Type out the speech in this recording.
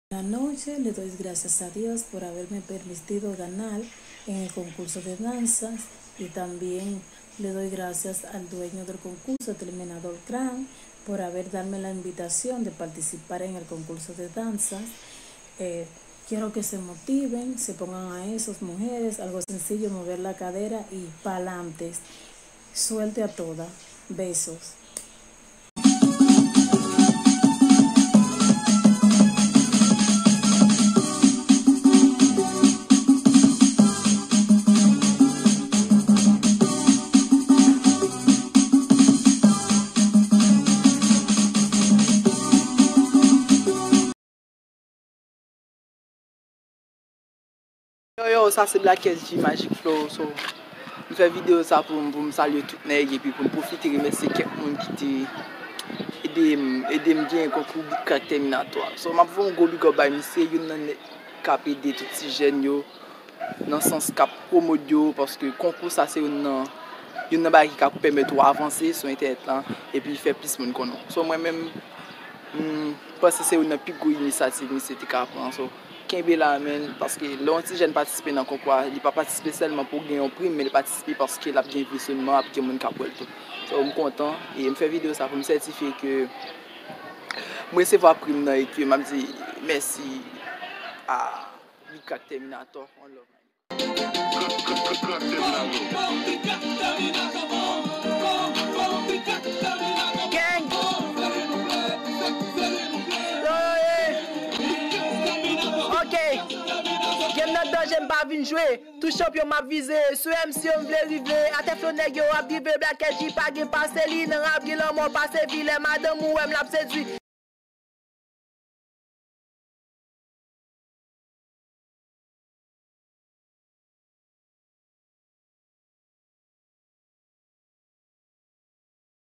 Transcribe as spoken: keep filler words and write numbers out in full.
Buenas noches, le doy gracias a Dios por haberme permitido ganar en el concurso de danzas y también le doy gracias al dueño del concurso, Terminador Cran, por haber darme la invitación de participar en el concurso de danzas. Eh, quiero que se motiven, se pongan a eso, mujeres, algo sencillo, mover la cadera y pa'lante. Suerte a todas. Besos. Yo, yo, sa se Black S G Magic Flow. So, m fè videyo sa pou m, pou m salye tout nèg epi pou m pwofite remèsye kèk moun ki te ede m, ede m genyen konkou Big Crack Terminator. So, m ap voye yon gwo big up bay misye, youn nan nèg k ap ede tout ti jèn yo, nan sans k ap pwomòt yo, paske konkou sa se youn nan, youn nan bagay ki ka pèmèt ou avanse sou entènèt lan, epi fè plis moun konnen w. So, mwen menm, m panse se youn nan pi gwo inisyativ misye te ka pran. So, kenbe la, man, paske lè yon ti jèn patisipe nan konkou a, li pa patisipe sèlman pou gen yon prim, men li patisipe paske l ap gen vizyonman, ap gen moun k ap wè l tou. So, m kontan, e m fè videyo sa pou m sètifye ke m resevwa prim nan e ke m ap di mèsi a Big Crack Terminator, one love, man. Gang! Yo, yo, ye! Ok! Game nan danje, m pa vin jwe. Tou chanpyon m ap vize. Sou M C yo m vle rive. Atè flo nèg yo ap drive. Black S G pa gen pase li. Nan rap gen lanmò pase vilè. Madanm ou wè m l ap sedwi.